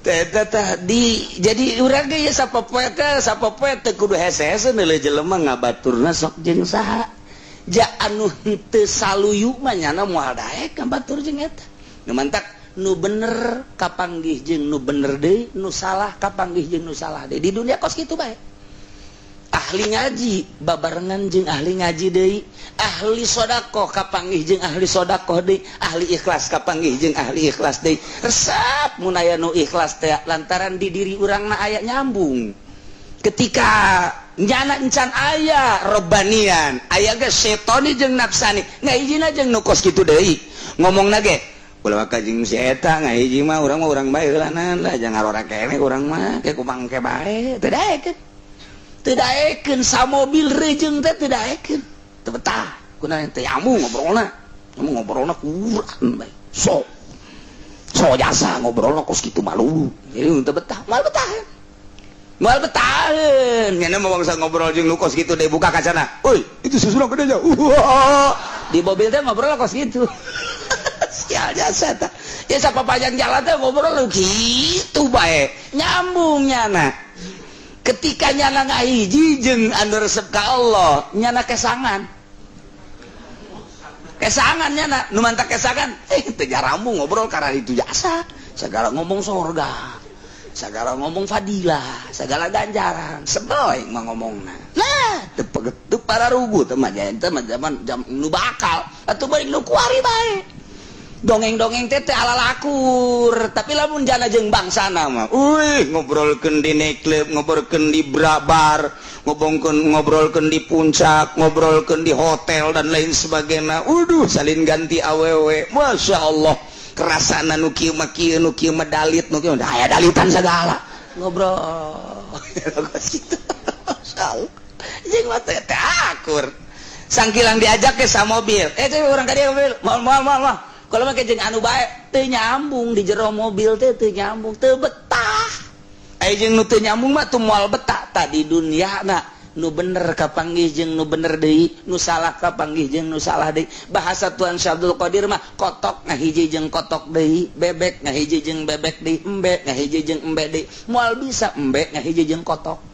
Teh di jadi urang ge ya sapopoe teh, sapopoe teu kudu hese-hese neuleuh jelema ngabaturna sok jeung saha. Ja anu henteu saluyu mah nyana moal daek ngabatur jeung eta. Nu mantak nu bener kapanggih jeung nu bener deui, nu salah kapanggih jeung nu salah deui. Di dunia kos kitu bae. Ahli ngaji babarengan jeung ahli ngaji deui, ahli sodakoh kapanggih jeung ahli sodakoh deui, ahli ikhlas kapanggih jeung ahli ikhlas deui. Resep mun aya nu ikhlas teh lantaran di diri urangna aya nyambung. Ketika nyana encan aya robanian, aya ge setoni jeung nafsani, ngahijina jeung nu kos kitu deui. Ngomongna ge ulah ka jeung si eta ngahiji mah, urang mah urang bae heulanan lah, jangan ngarora keneh urang mah ke kumang ke bae. Teu daekeun. Teu daekeun samobil rejeung teh teu daekeun. Teu betah. Kunaon teh nyambung ngobrolna. Nyambung ngobrolna kurang bae. So. So jasa ngobrolna kos kitu malu. Jadi teu betah, moal betah. Moal betaheun. Nyana mah bangsa ngobrol jeung nu kos kitu deh, buka kacana. "Euy, itu susunan gedenya." Di mobil teh ngobrol kos kitu. Sial jasa tah. Ya sapapanjang jalan teh ngobrol lu kitu bae. Nyambung nyana. Ketika nyana ngahiji jeung anu resep ka Allah, nyana kesangan. Kesangan nyana, nu mantak kesangan, teu jarambung ngobrol karena itu jasa. Segala ngomong sorga, segala ngomong fadilah, segala ganjaran, sebel aing mah ngomongna. Lah, teu teu para rugu teh mah teh mah zaman jam nu bakal atuh beuring nu kuari bae. Dongeng-dongeng teh teh ala lakur, tapi lamun jana jeung bangsana mah, uih, ngobrolkeun di nightclub, ngobrolkeun di bar, ngobrolkeun ngobrolkeun di puncak, ngobrolkeun di hotel dan lain sebagainya. Waduh, salin ganti awewe. Masya Allah, kerasana nu kieu mah kieu, nu kieu mah dalit, nu kieu aya dalitan segala. Ngobrol gitu. Masya Allah. Jeung mah teh teh akur. Sangkilang diajak ke sa mobil. Eh, teh urang ka dieu mobil. Moal, moal, moal, moal. Kalau mah jeung anu bae teu nyambung di jero mobil teh teu nyambung, teu betah. Aya jeung nu teu nyambung mah tuh moal betah. Tadi dunia na nu bener kapanggih jeung nu bener deui, nu salah kapanggih jeung nu salah deui. Bahasa Tuan Syekh Abdul Qadir mah kotok ngahiji jeung kotok deui, bebek ngahiji jeung bebek deui, embe ngahiji jeung embe deui. Moal bisa embe ngahiji jeung kotok.